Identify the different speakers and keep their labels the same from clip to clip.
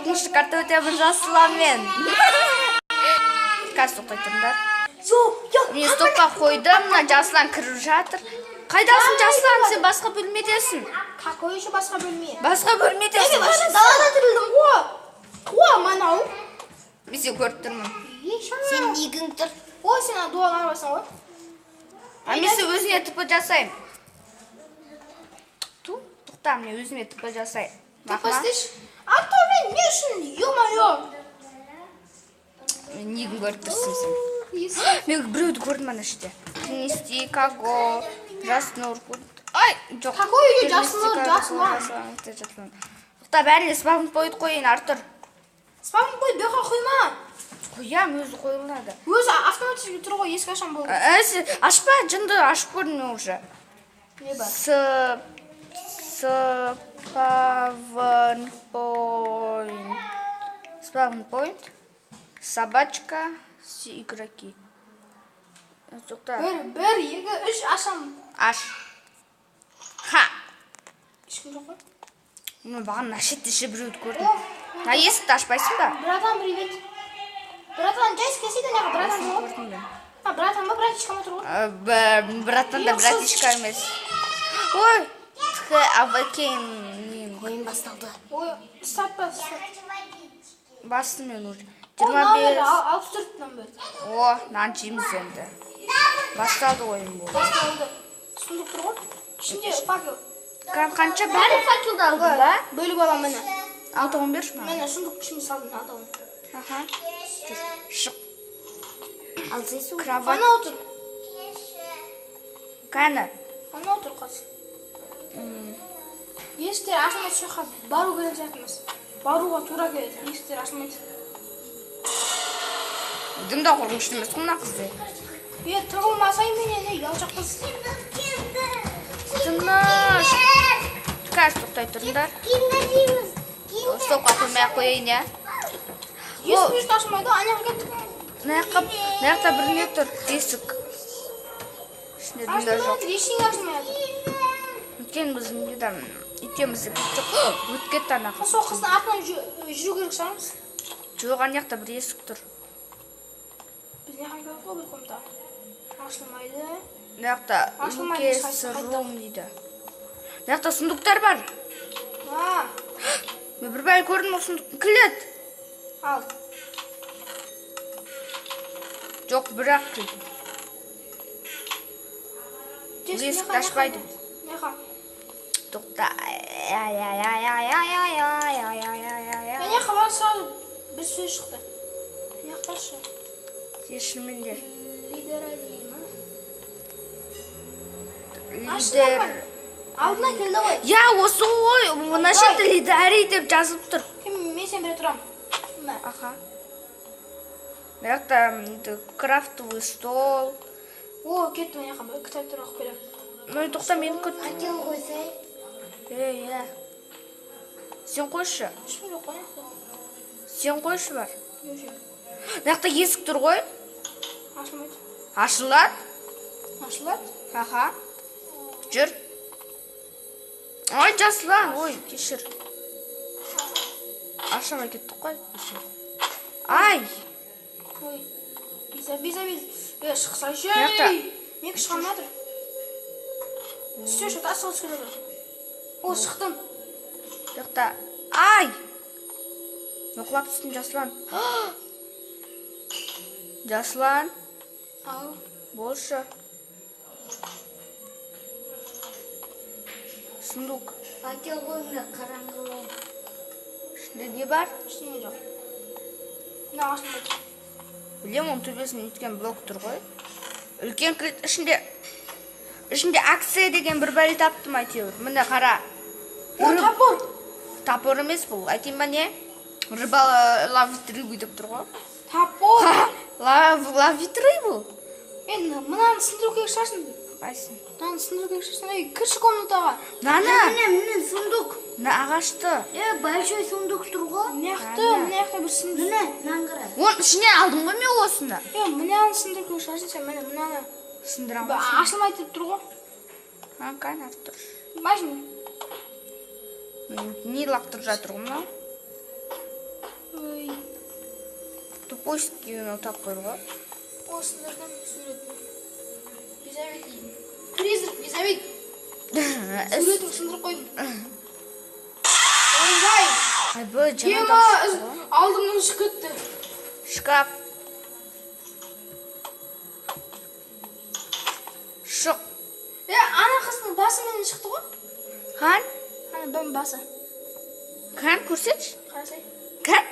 Speaker 1: Қорқынышты карта өтемін Жасұланмен. Қазір тоқтай тұрыңдар.
Speaker 2: Жоқ, жоқ.
Speaker 1: Мен стопқа қойдым, мына Жасұлан кіріп жатыр. Қайдасың, Жасұлан? Сен басқа бөлмедесің.
Speaker 2: Какой еще басқа бөлме?
Speaker 1: Басқа бөлмедесің.
Speaker 2: Мен вообще далада тірілдім ғой. О, мынау.
Speaker 1: Мен сені көріп тұрмын.
Speaker 3: Сен негің тұр.
Speaker 2: О, сен ана дуалға барасың ғой.
Speaker 1: А мен сен өзіңе ТП жасаймын. Ту, тоқта, мен өзіме ТП жасаймын.
Speaker 2: ТП істеші. А то мен не үшін, ё-моё.
Speaker 1: Мен негін көріп тұрсың сен. Мен біреуді көрдім ана іште. Принести кого? Жаснур. Ай, жоқ.
Speaker 2: Какой үйде
Speaker 1: Принести
Speaker 2: Жаснұр,
Speaker 1: кого,
Speaker 2: Жасұлан?
Speaker 1: Жасұлан. Тоқта, бәріне спавн пойнт қояйын, Артур.
Speaker 2: Спавн қой, бұ жаққа қойма.
Speaker 1: Қоям, өзі қойылады.
Speaker 2: Өзі автоматически тұр ғой, есік ашам болды.
Speaker 1: Сен ашпа, жынды ашып көрдім мен уже.
Speaker 2: Не бар?
Speaker 1: Спавн пойнт. Спавн пойнт. Собачка, все игроки. Тоқта.
Speaker 2: Бір, екі, үш, ашам.
Speaker 1: Аш. Ха.
Speaker 2: Ешкім жоқ қой.
Speaker 1: Мен бағана мына шетте ше біреуді көрдім.
Speaker 2: О,
Speaker 1: Мына есікті ашпайсың ба?
Speaker 2: Братан, привет. Братан, жай келсейді ана жаққа, братан жоқ.
Speaker 1: Көрдім мен.
Speaker 2: А, братан ба, братишка ма тұр ғой?
Speaker 1: Братан да
Speaker 2: Е,
Speaker 1: братишка емес. Ой, тх, авакейн.
Speaker 3: Ойын басталды.
Speaker 2: Ой, старт бас, старт.
Speaker 1: Бастым мен уже.
Speaker 2: О, номер,
Speaker 1: 25.
Speaker 2: 64 номер.
Speaker 1: О, нан жейміз енді. Басталды ойын болды.
Speaker 2: Басталды. Сундук тұр ғой. Ішінде факел.
Speaker 1: Қанша бәрі факелді алдың ба?
Speaker 2: Бөліп аламын міне.
Speaker 1: Алтауын берші маған.
Speaker 2: Міне сундук ішіне салдым алтауын.
Speaker 1: Аха. Жүр, шық.
Speaker 3: Алсай су.
Speaker 1: Кровать.
Speaker 2: Ана отыр.
Speaker 1: Кәні.
Speaker 2: Ана отыр қыз. Есіктер ашылмайды, сол жаққа бару керек сияқтымыз. Баруға тура келеді. Есіктер ашылмайды.
Speaker 1: Дым да қорқынышты емес қой мына қызды.
Speaker 2: Е, тығылмасай менен, е, ұялшақ қыз.
Speaker 1: Тыныш. Қазір тоқтай тұрыңдар. Стопқа қоймай ақ қояйын, иә?
Speaker 2: Есік не үшін ашылмайды? Ана жаққа кеттік.
Speaker 1: Мына жаққа, мына жақта бір не тұр, есік. Ішінде дым да
Speaker 2: Ашылмай
Speaker 1: жоқ.
Speaker 2: жатыр, ештеңе ашылмай жатыр.
Speaker 1: Өйткені біз неден үйтеміз деп жоқ. Өтіп кетті ана қыз.
Speaker 2: Сол қыздың артынан жүру керек шығармыз.
Speaker 1: Жоқ, ана жақта бір есік тұр.
Speaker 2: Біз не жаққа келдік қой, бір комната. Ашылмайды.
Speaker 1: Мына жақта
Speaker 2: Ашылмайды,
Speaker 1: Лукес
Speaker 2: ешқайсысы қайта.
Speaker 1: рум дейді. Мына жақта сундуктар бар.
Speaker 2: А,
Speaker 1: Мен бір бәле көрдім ол сундуктың кілт.
Speaker 2: ал.
Speaker 1: Жоқ, бірақ кілт.
Speaker 2: Жес,
Speaker 1: Есікті
Speaker 2: не
Speaker 1: ашпайды.
Speaker 2: Не қа?
Speaker 1: Тоқта. Ай, ай, ай, ай, ай, ай, ай, ай, ай, ай, ай, ай.
Speaker 2: Не қа бар сразу бір сөз шықты. Не жақта
Speaker 1: Шешімін де.
Speaker 2: Лидер ма?
Speaker 1: Лидер.
Speaker 2: Алдына келді ғой.
Speaker 1: Я, осы ғой. Мына жерде лидари деп жазылып тұр.
Speaker 2: Кім, мен сен бере тұрамын. Мә.
Speaker 1: Аха. Мына жақта крафтовый стол.
Speaker 2: О, кетті мына жаққа, бір кітаптар оқып келемін.
Speaker 1: Ну, тоқта, мені күт.
Speaker 3: Факел қойсай.
Speaker 1: Ей, е. Сен қойшы.
Speaker 2: Ешкім жоқ қой ана жақта.
Speaker 1: Сен қойшы бар.
Speaker 2: Не үшін?
Speaker 1: Мына жақта есік тұр ғой.
Speaker 2: Ашылмайды.
Speaker 1: Ашылады.
Speaker 2: Ашылады.
Speaker 1: Аха. Жүр. Ой, Жасұлан, ой, кешір. Ашамай кеттік қой. Ай!
Speaker 2: Ой. Биза, биза, биз. Е, шықсайшы.
Speaker 1: Мына жақта.
Speaker 2: Менікі шыға алмай жатыр. Все, что-то асығыс келе жатыр. О, шықтым.
Speaker 1: Мына жақта. Ай! Мен құлап түстім, Жасұлан. Жасұлан,
Speaker 2: Ал.
Speaker 1: болшы. Сундук.
Speaker 3: Факел қойыңдар, қараңғы.
Speaker 1: Ішінде не бар?
Speaker 2: Ештеңе жоқ. Мына ашылмайды.
Speaker 1: Білемін, оның төбесінде өткен блок тұр ғой. Үлкен кілт ішінде. Ішінде акция деген бір бәле таптым әйтеуір. Міне қара.
Speaker 2: О, топор.
Speaker 1: Топор емес бұл. Айтайын ба не? Рыба ловит рыбу деп тұр ғой.
Speaker 2: Топор.
Speaker 1: Ловит рыбу.
Speaker 2: Енді мынаны сындыру керек шығарсың.
Speaker 1: Қайсысын?
Speaker 2: Мынаны сындыру керек шығарсың. Ей, кірші комнатаға.
Speaker 1: Мынаны.
Speaker 3: Міне, міне сундук.
Speaker 1: Мына ағашты.
Speaker 3: Е, большой сундук тұр ғой.
Speaker 2: Мына жақта, мына жақта бір сындыр.
Speaker 3: Міне, мынаны қара.
Speaker 1: Оның ішінен алдым ғой мен осыны.
Speaker 2: Е, мынаны сындыру керек шығарсың сен. Міне, мынаны.
Speaker 1: Сындырамын ғой.
Speaker 2: Ашылмайды деп тұр ғой.
Speaker 1: А, кәне, Артур.
Speaker 2: Башын.
Speaker 1: Не лақтырып жатыр ғой мынау? Поиск деген тапқыр ғой.
Speaker 2: Осындардың суретін. Незаметь деймін. Призрак, незаметь. Суретін сындырып қойдым. Ойбай!
Speaker 1: Айбай, жаңа
Speaker 2: Ема,
Speaker 1: дауыс шықты ғой.
Speaker 2: алдымнан шығып кетті.
Speaker 1: Шкаф. Шық.
Speaker 2: Е, ана қыздың басы менен шықты ғой.
Speaker 1: Қан?
Speaker 2: Ана бұның басы.
Speaker 1: Қан көрсетші.
Speaker 2: Қарасай.
Speaker 1: Қан?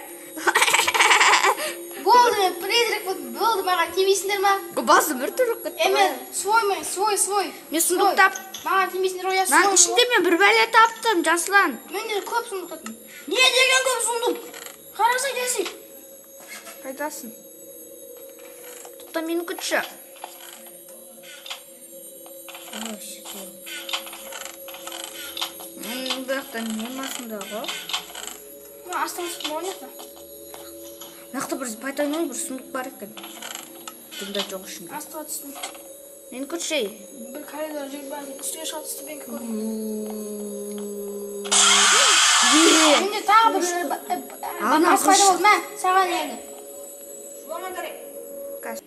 Speaker 2: Болды, мен призрак болдым. Болды, маған тимейсіңдер ма?
Speaker 1: Басы бір түрлі кетті
Speaker 2: Е,
Speaker 1: ғой.
Speaker 2: мен свой мен, свой, свой.
Speaker 1: Мен сундук тап.
Speaker 2: Маған тимейсіңдер ғой, я
Speaker 1: Мынаның
Speaker 2: свой.
Speaker 1: ішінде мен бір бәле таптым, Жаслан.
Speaker 2: Мен де көп сундук таптым. Не деген көп сундук? Қарасай, Жаси.
Speaker 1: Қайдасың? Тоқта, мені күтші.
Speaker 3: Ой, сюда.
Speaker 1: Бұл жақта не масында ғой?
Speaker 2: Мына астыңғы сундук бар ма?
Speaker 1: Мына жақта бір потайной бір сундук бар екен. Дымда жоқ ішінде.
Speaker 2: Астыға түстім.
Speaker 1: Мені күтші.
Speaker 2: Бір коридор жер бар, үстіге шығады, ступенька көрдім.
Speaker 1: Е,
Speaker 2: Менде тағы бір
Speaker 1: Ана
Speaker 2: бас пайда
Speaker 1: қыз.
Speaker 2: болды, мә, саған енді.
Speaker 1: Қазір.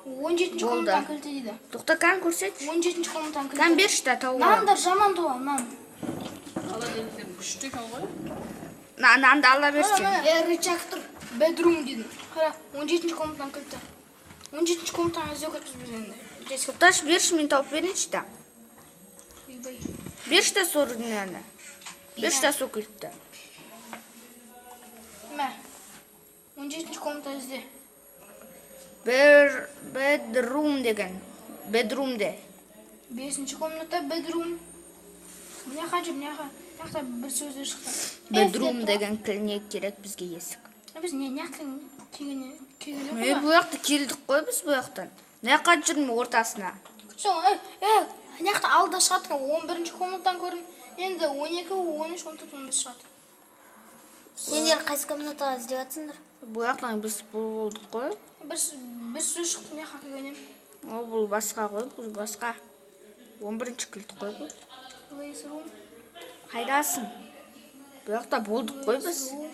Speaker 2: 17-ші
Speaker 1: Болды.
Speaker 2: комнатаның кілті дейді.
Speaker 1: Тоқта, кән көрсетші.
Speaker 2: 17-ші комнатаның кілті.
Speaker 1: Кән берші та тауып.
Speaker 2: Нандар жаман туа, нан.
Speaker 4: Ала дегендер күшті екен ғой.
Speaker 1: Нанды ала берші.
Speaker 2: Міне,
Speaker 3: Е, рычаг тұр.
Speaker 2: Bedroom дейді. Қара, 17-ші комнатаның кілті. 17-ші комнатаны іздеу керекпіз біз енді. Джессика,
Speaker 1: Тоқташы, берші, мен тауып берейінші та.
Speaker 2: ойбай.
Speaker 1: Берші та сол нені. Берші та сол кілтті.
Speaker 2: Мә. 17-ші комната ізде.
Speaker 1: Бір bedroom деген. Bedroomде.
Speaker 2: 5-ші комната bedroom. Мына жаққа жүр, мына жаққа. Мына жақта бір сөздер шықты.
Speaker 1: Bedroom деген не керек бізге есік.
Speaker 2: Біз не, мына жақтан келген келген
Speaker 1: Е,
Speaker 2: жоқ
Speaker 1: бұл жақта келдік қой біз бұл жақтан. Мына жаққа жүрмін ортасына.
Speaker 2: Сол, е, е, мына жақта алда шығады екен, 11-ші комнатадан көрдім. Енді 12, 13, 14, 15 шығады.
Speaker 3: Сендер қайсы комнатаға іздеп жатсыңдар?
Speaker 1: Бұл жақтан біз болдық қой.
Speaker 2: Бір сөз шықты мына жаққа келген едім.
Speaker 1: О, бұл басқа ғой, бұл басқа. 11-ші кілт қой бұл.
Speaker 2: Place room.
Speaker 1: Қайдасың? Бұл жақта болдық қой біз.
Speaker 2: Room.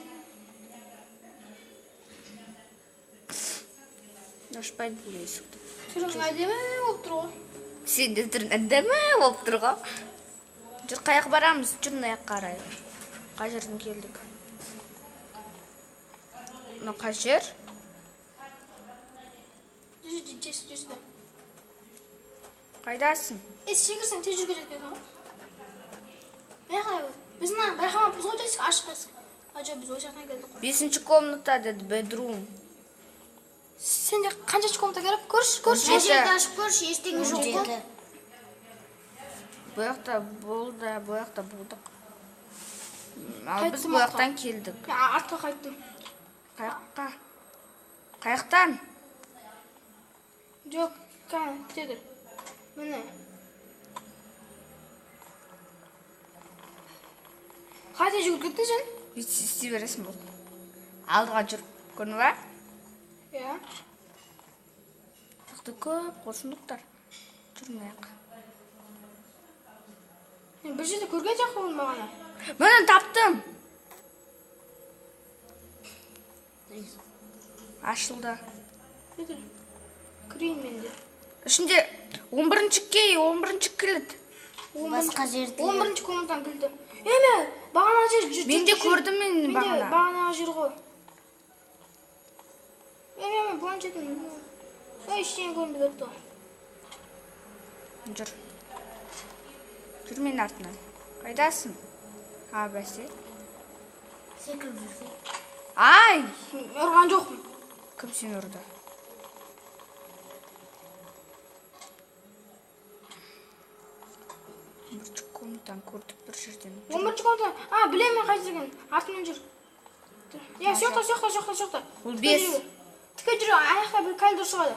Speaker 1: Ашпайды бұл есікті.
Speaker 2: Түрің әдемі болып тұр ғой.
Speaker 1: Сен де түрің әдемі болып тұр ғой. Жүр, қаяқ барамыз? Жүр, мына жаққа қарай. Қай жерден келдік? Мына қай жер?
Speaker 2: Жүр, жүр, жүр, жүр, жүр.
Speaker 1: Қайдасың?
Speaker 2: Е, секірсең тез жүріп кетеді екен ғой. Мына жаққа біз мына байқамаппыз ғой, Джессика, ашық есік. А, жоқ, біз ол жақтан келдік қой.
Speaker 1: Бесінші комната деді, bedroom.
Speaker 2: Сенде қаншаншы комната керек? Көрші, көрші.
Speaker 3: Мына
Speaker 1: Жеті.
Speaker 3: жерді ашып көрші, ештеңе жоқ қой.
Speaker 1: Бұл жақта болды, бұл жақта болдық. Ал біз
Speaker 2: Қайттым
Speaker 1: бұл
Speaker 2: артқа.
Speaker 1: жақтан келдік.
Speaker 2: Мен артқа қайттым.
Speaker 1: Қаяққа? Қаяқтан?
Speaker 2: Жоқ, кәне, күте тұр. Міне. Қайда жүгіріп кеттің сен?
Speaker 1: Бүйтіп істей бересің бұл. Алдыға жүріп, көрдің ба?
Speaker 2: Иә.
Speaker 1: Жақта көп қой сундуктар. Жүр мына жаққа.
Speaker 2: Мен бір жерде көрген жоқпын бағана.
Speaker 1: Міне таптым. Ашылды.
Speaker 2: Күте тұр. Кірейін мен де.
Speaker 1: Ішінде 11-ші кей, 11-ші кілт.
Speaker 3: Басқа жерде.
Speaker 2: 11-ші комнатаның кілті. Еме, бағана жер жүр.
Speaker 1: Мен де көрдім мен
Speaker 2: Мен де
Speaker 1: бағана.
Speaker 2: бағанағы жер ғой. Еме, мен планшетім. Ей, ештеңе көрінбей кетті ғой.
Speaker 1: Жүр. Жүр менің артымнан. Қайдасың? А, бәсе.
Speaker 3: Секіріп жүрсе.
Speaker 1: Ай!
Speaker 2: Мен ұрған жоқпын.
Speaker 1: Кім сені ұрды? Бірінші комнатаны көрдік бір жерден.
Speaker 2: 11-ші комната. А, білемін мен қай жерген. Артымнан жүр. Иә, сол жақта, сол жақта, сол жақта, сол жақта.
Speaker 1: Бұл
Speaker 2: Тіке
Speaker 1: бес.
Speaker 2: жүр. Тіке жүр, ана жақта бір коридор шығады.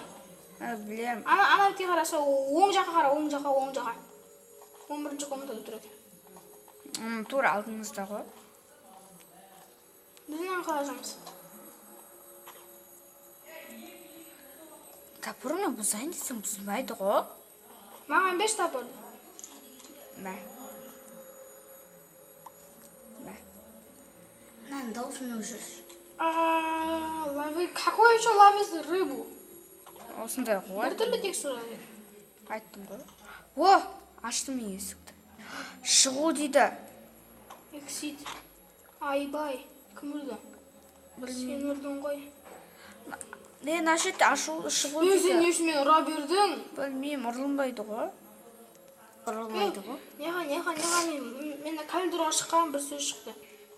Speaker 1: А, білем.
Speaker 2: Ана бетке қара, сол оң жаққа қара, оң жаққа, оң жаққа. 11-ші комнатада тұрады.
Speaker 1: Тура алдымызда ғой.
Speaker 2: Біз мынаны қалай ашамыз?
Speaker 1: Топормен бұзайын десең бұзылмайды ғой.
Speaker 2: Маған берші топорды.
Speaker 1: Мә. Мә.
Speaker 3: Мынаның дауысын өшірші.
Speaker 2: Лови, какой еще ловить рыбу?
Speaker 1: Осындай ғой.
Speaker 2: Біртүрлі текстура.
Speaker 1: Айттым ғой. О, аштым мен есікті. Шығу дейді.
Speaker 2: Exit. Айбай. Кім ұрды? Сен ұрдың ғой.
Speaker 1: Не, мына жерде ашу шығу
Speaker 2: Е, сен не
Speaker 1: дейді.
Speaker 2: үшін мені ұра бердің?
Speaker 1: Білмеймін, ұрылмайды ғой.
Speaker 3: Ұрылмайды ғой.
Speaker 2: Неға, неға, неға, мен коридорға шыққан бір сөз шықты.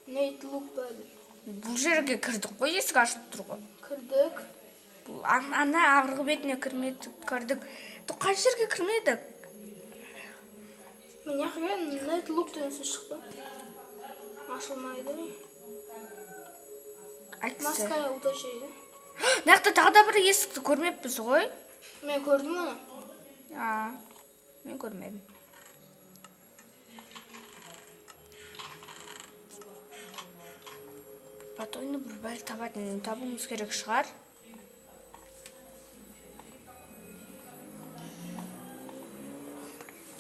Speaker 2: Нейт лук бәлі.
Speaker 1: Бұл жерге кірдік қой, есік ашылып тұр ғой.
Speaker 2: Кірдік.
Speaker 1: Бұл ана арғы бетіне кірмедік, кірдік. Қай жерге кірмедік?
Speaker 2: Мен неға келдім? Нейт лук деген сөз шықты. Ашылмайды.
Speaker 1: Айтшы.
Speaker 2: Маска удача дейді.
Speaker 1: Мына жақта тағы да бір есікті көрмеппіз ғой.
Speaker 2: Мен көрдім оны.
Speaker 1: А, мен көрмедім. Батойны бір бәле табатын табуымыз керек шығар.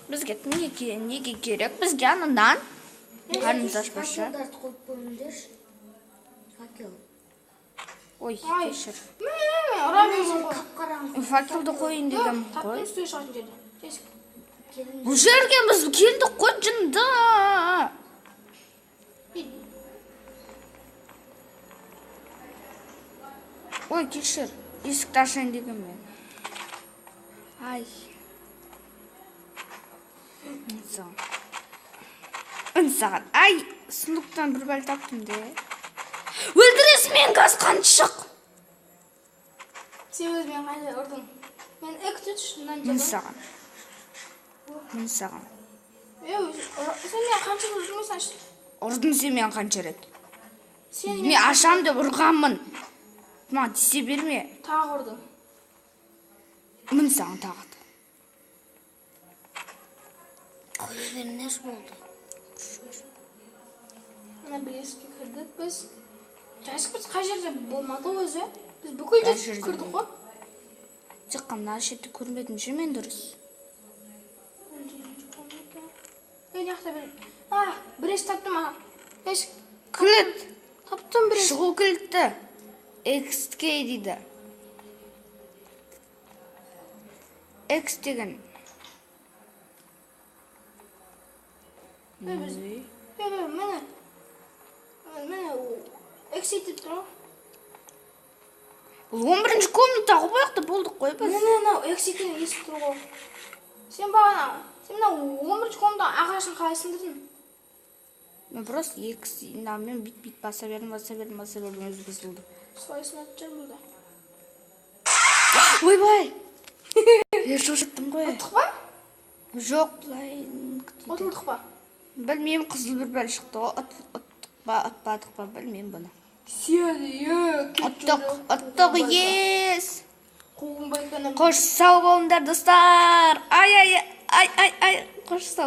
Speaker 1: Бізге неге керек? Бізге ана нан. Қарнымыз ашпашы.
Speaker 3: Факелдарды қойып қойыңдаршы. Факел.
Speaker 1: Ой,
Speaker 2: Ай.
Speaker 1: кешір.
Speaker 2: Мә, ұра бердің ғой.
Speaker 3: Қап-қараңғы.
Speaker 1: Факелді қояйын деген ғой.
Speaker 2: Таптым үстіне шығатын жерді. Тесік.
Speaker 3: Келіңдер.
Speaker 1: Бұл жерге біз келдік қой, жынды. Ой, кешір. Есікті ашайын деген мен. Ай. Саған. Саған. Ай, сундуктан бір бәл таптым де. Өлтіресің мен газ қаншық.
Speaker 2: Сен өзімен қайда ұрдың? Мен эк түш мынаны
Speaker 1: Мін
Speaker 2: жабамын.
Speaker 1: саған. Мін саған.
Speaker 2: Е, сен мені қанша рет ұрдың сен?
Speaker 1: Ұрдың сен мені қанша рет?
Speaker 2: Сен
Speaker 1: Мен ашам деп ұрғанмын. Маған тисе берме.
Speaker 2: тағы ұрдың.
Speaker 1: Мін саған тағы да.
Speaker 3: Қоя беріңдерші болды.
Speaker 2: Мына бір есікке кірдік біз. Жасық біз қай жерде болмады ғой өзі? Біз бүкіл
Speaker 1: Әр
Speaker 2: жерге
Speaker 1: жерде
Speaker 2: кірдік қой.
Speaker 1: Тек қана мына жерді көрмедім ше мен дұрыс.
Speaker 2: Е, мына жақта бір... А, бір есік таптым, а. Есік
Speaker 1: Кілт.
Speaker 2: таптым бір есік.
Speaker 1: Шығу кілті. XK дейді. X деген.
Speaker 2: Е, біз... Е, е, міне. Міне, exit деп тұр ғой.
Speaker 1: Бұл 11-ші комната ғой, бұл жақта болдық қой біз.
Speaker 2: Міне, мынау exit деген есік тұр ғой. Сен бағана, сен мынау 11-ші комната ағашын қалай сындырдың?
Speaker 1: Мен просто X, мен бит-бит баса бердім, баса бердім, баса бердім, өзі бұзылды.
Speaker 2: Солай сынатын шығар бұл да.
Speaker 1: Ойбай! Е, шошыттым ғой.
Speaker 2: Ұттық па?
Speaker 1: Жоқ, былай күтейді.
Speaker 2: Ұтылдық па?
Speaker 1: Білмеймін, қызыл бір бәл шықты ғой. Ұттық па, ұтпадық па, білмеймін бұны.
Speaker 2: Сен, е,
Speaker 1: Ұттық, ұттық, ес!
Speaker 2: Қуғын байканы.
Speaker 1: Қош сау болыңдар, достар! Ай, ай, ай, ай, ай, қош сау.